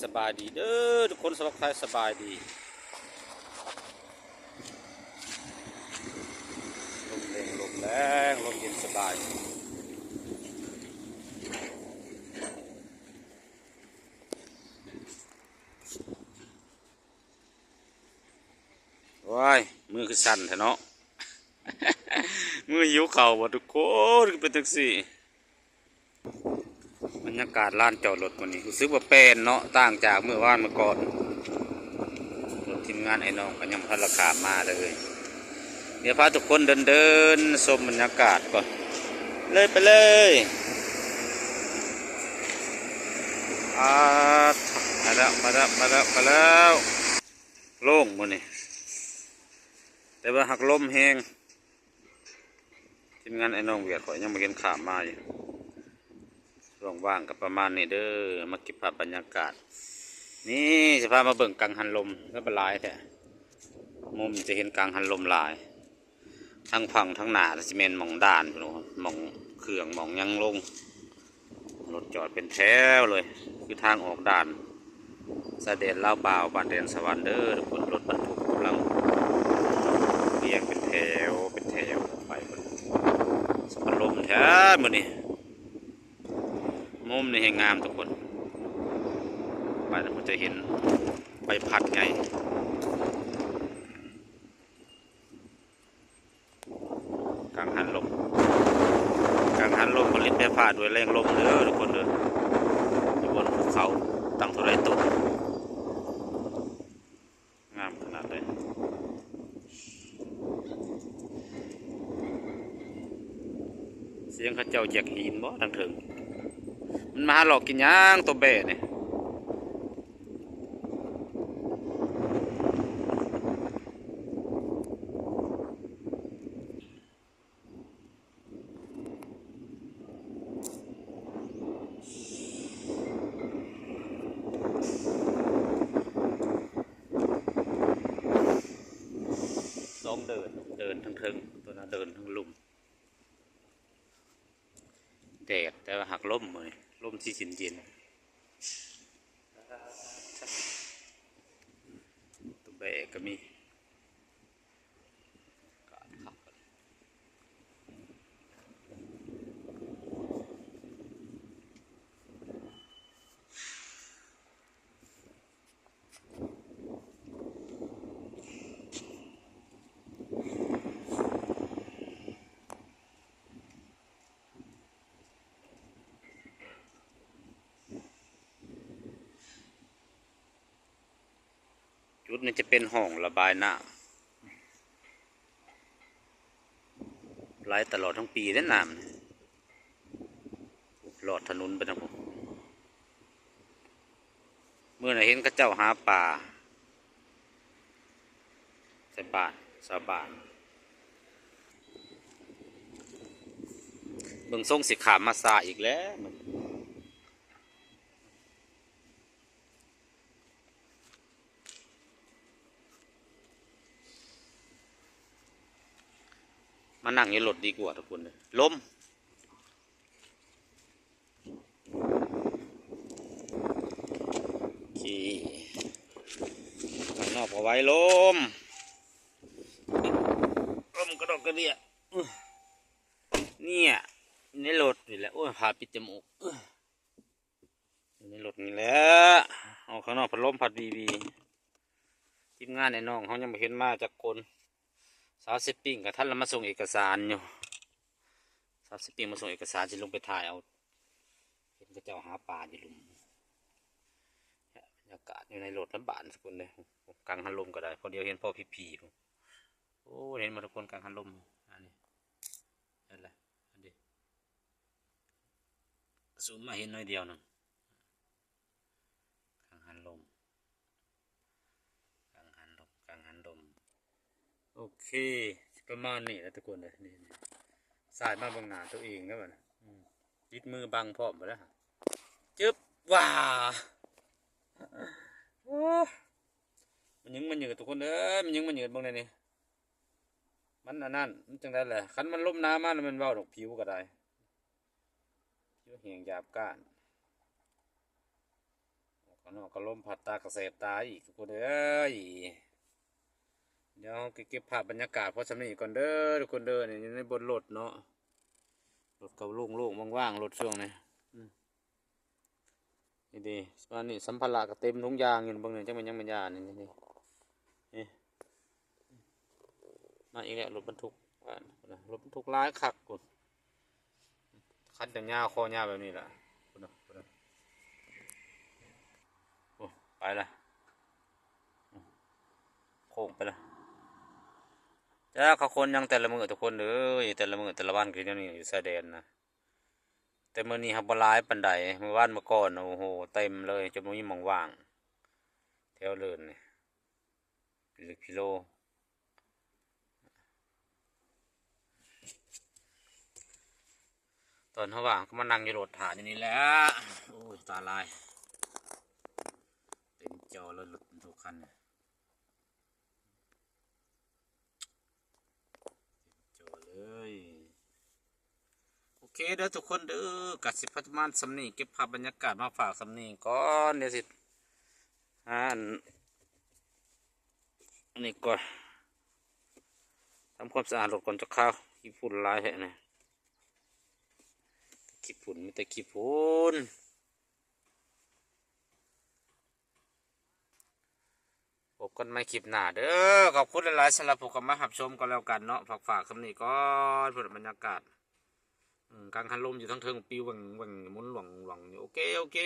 ສະບາຍດີເດີທຸກຄົນ, ສະບາຍ ສະບາຍດີ. ລົມແຮງ ລົມແຮງ ລົມເຢັນສະບາຍ. ໂອ້ຍ ມືຄືສັ່ນແທ້ເນາະ, ມືຫິວເຂົ້າບໍ່ທຸກຄົນ? ຄືເປັນຈັ່ງຊີ້. ບັນຍາກາດລານຈອດລົດມື້ນີ້ ຮູ້ສຶກວ່າແປນເນາະ, ຕ່າງຈາກມື້ວານມື້ກ່ອນ. ລົດທີມງານອ້າຍນ້ອງກໍຍັງບໍ່ທັນລະຂ້າມມາເລີຍ. ດຽວພາທຸກຄົນເດີນໆ ຊົມບັນຍາກາດກ່ອນ. ເລີຍ ໄປເລີຍ. ອາ ມາແລ້ວ ມາແລ້ວ ມາແລ້ວ ມາແລ້ວ. ໂລ່ງມື້ນີ້ ແຕ່ວ່າຫາກລົມແຮງ. ທີມງານອ້າຍນ້ອງວຽດຂ້ອຍຍັງບໍ່ເຫັນຂ້າມມາຢູ່. ຊ່ວງວ່າງກໍປະມານນີ້ເດີ, ມາເກັບພາບບັນຍາກາດ. ນີ້ ຊິພາມາເບິ່ງກັງຫັນລົມ, ແລ້ວມັນຫຼາຍແທ້. ມຸມຈະເຫັນກັງຫັນລົມຫຼາຍ. ທາງຝັ່ງທາງໜ້າຊິແມ່ນໝ່ອງດ່ານພຸ້ນ, ໝ່ອງເຄື່ອງ ໝ່ອງຫຍັງລົງ. ລົດຈອດເປັນແຖວເລີຍ ຄືທາງອອກດ່ານຊາຍແດນລາວບາວ ບ້ານແດນສະຫວັນເດີທຸກຄົນ. ລົດບັນທຸກກຳລັງລຽງເປັນແຖວ ເປັນແຖວໄປພຸ້ນ. ສະບັດລົມແທ້ມື້ນີ້, ມຸມນີ້ແຮງງາມທຸກຄົນ. ໄປແລ້ວກໍຈະເຫັນໃບພັດໃຫຍ່. ກັງຫັນລົມ ກັງຫັນລົມຜະລິດໄຟຟ້າດ້ວຍແຮງລົມເດີທຸກຄົນເດີ. ຢູ່ບົນພູເຂົາຕັ້ງເທົ່າໃດຕົ້ນ ງາມຂະໜາດໃດ. ສຽງເຂົາເຈົ້າຢຽກຫີນບໍ່ທາງເທິງ? ມັນມາຫາເລາະກິນຫຍັງໂຕແບ້ນີ້? ສອງເດີ່ນ ເດີ່ນທາງເທິງ ຕົວນັ້ນເດີ່ນທາງລຸ່ມ. ແດດ ແຕ່ວ່າຫາກລົມມື້ນີ້ ລົມຊິເຢັນໆ. ໂຕແບ້ກໍມີ. ຈຸດນີ້ຈະເປັນຮ່ອງລະບາຍນ້ຳ ໄຫຼຕະຫຼອດທັງປີເດ້ນ້ຳ ລອດຖະໜົນໄປທາງພຸ້ນ. ມື້ນັ້ນເຫັນເຂົາເຈົ້າຫາປາ ຊາວບ້ານ ຊາວບ້ານ ເບິ່ງຊົງຊິຂ້າມມາຊ້າອີກແລ້ວ. ມານັ່ງຢູ່ລົດດີກວ່າທຸກຄົນເດີ ລົມ. ໂອເຄ ຂ້າງນອກກໍໄຫວລົມ ລົມກະດອກກະເດຍ. ເອີ ເນຍ ໃນລົດນີ້ແຫຼະ. ໂອ້ຍ ຜ້າປິດຈະມູກ. ເອີ ຢູ່ໃນລົດນີ້ແຫຼະ ອອກຂ້າງນອກພັດລົມພັດວີວີ. ທີມງານອ້າຍນ້ອງເຮົາຍັງບໍ່ເຫັນມາຈັກຄົນ. ສາວເຊປິງກໍທັນລະມາສົ່ງເອກະສານຢູ່. ສາວເຊປິງມາສົ່ງເອກະສານ ຊິລົງໄປຖ່າຍເອົາ. ເຫັນເຂົາເຈົ້າຫາປາຢູ່ລຸ່ມ. ບັນຍາກາດຢູ່ໃນລົດລຳບາກທຸກຄົນເດ້. ກາງຫັນລົມກໍໄດ້ ພໍດຽວເຫັນພໍຜີໆ. ໂອ້ ເຫັນບໍ່ທຸກຄົນ ກາງຫັນລົມ. ອັນນີ້ ເຫັນແລ້ວ ອັນນີ້ ຊູມມາເຫັນໜ້ອຍດຽວໜຶ່ງ. ກາງຫັນລົມ ກາງຫັນລົມ ກາງຫັນລົມ. ໂອເຄ ຊິປະມານນີ້ແຫຼະທຸກຄົນເອີຍ. ນີ້ ສາຍມາເບິ່ງໜ້າຕົວເອງແລ້ວບັດນີ້. ອືມ ຕິດມືບັງພ້ອມບັດແລ້ວ. ຈຶບ ວ້າ ໂອ້ ມັນຍິງມັນຍືດທຸກຄົນເອີຍ ມັນຍິງມັນຍືດເບິ່ງແດ່ນີ້. ມັນອັນນັ້ນ ມັນຈັ່ງໃດແຫຼະ ຄັນມັນລົມໜາມາແລ້ວແມ່ນເວົ້າດອກ ຜິວກໍໄດ້ ຜິວແຫ້ງຫຍາບກ້ານ. ອອກ ເນາະ ກໍລົມພັດຕາກໍແສບຕາອີກ ທຸກຄົນເອີຍ. ດຽວເຮົາກໍເກັບພາບບັນຍາກາດພໍສ່ຳນີ້ກ່ອນເດີ ທຸກຄົນເດີ. ນີ້ຢູ່ໃນບົນລົດເນາະ ລົດກໍໂລ່ງໆ ວ່າງໆ ລົດຊ່ວງນີ້ ອືມ ນີ້ເດ້ ປະມານນີ້. ສຳພາລະກໍເຕັມທຸງຢາງຢູ່ ເບິ່ງນີ້ ຈັກແມ່ນຫຍັງແມ່ນຢານີ້ ນີ້ ນີ້ ມາອີກແລ້ວ ລົດບັນທຸກ ລົດບັນທຸກຫຼາຍຄັກພຸ້ນ. ຄັນຍາວໆ ຄໍຍາວແບບນີ້ລະ ພຸ້ນນະ ພຸ້ນນະ ໂອ້ ໄປລະ ໂຄ້ງໄປລະ. ຈັກເຂົາຂົນຫຍັງແຕ່ລະມື້ ທຸກຄົນເອີຍ ແຕ່ລະມື້ແຕ່ລະວັນຄືແນວນີ້ ຢູ່ຊາຍແດນນະ. ແຕ່ມື້ນີ້ຫາກບໍ່ຫຼາຍປານໃດ ມື້ວານມື້ກ່ອນ ໂອ້ໂຫ ເຕັມເລີຍ ຈົນບໍ່ມີໝ່ອງວ່າງ ແຖວເລີນນີ້ ເປັນຫຼັກກິໂລ. ຕອນເຮົາວ່າງກໍມານັ່ງຢູ່ລົດຖ້າຢູ່ນີ້ແຫຼະ. ໂອ້ຍ ຕາລາຍ ເຕັມຈໍເລີຍ ລົດບັນທຸກຄັນນີ້ ເຕັມຈໍເລີຍ. ໂອເຄເດີທຸກຄົນເດີ ກະຊິປະມານສ່ຳນີ້ ເກັບພາບບັນຍາກາດມາຝາກສ່ຳນີ້ກ່ອນ. ດຽວຊິຫາອັນ ອັນນີ້ກ່ອນ ທຳຄວາມສະອາດລົດກ່ອນຈັກຄາວ. ຂີ້ຝຸ່ນຫຼາຍແທ້ນີ້ ຂີ້ຝຸ່ນ ມີແຕ່ຂີ້ຝຸ່ນ. ພົບກັນໃໝ່ຄລິບໜ້າເດີ. ຂອບຄຸນຫຼາຍໆ ສຳລັບຜູ້ເຂົ້າມາຮັບຊົມກໍແລ້ວກັນເນາະ. ຝາກ ຝາກສ່ຳນີ້ກ່ອນ ເພື່ອບັນຍາກາດ ອືມ ກັງຫັນລົມຢູ່ທາງເທິງ ປິວແຫວ່ງໆ ໝູນຫຼວງໆ ຢູ່. ໂອເຄ ໂອເຄ.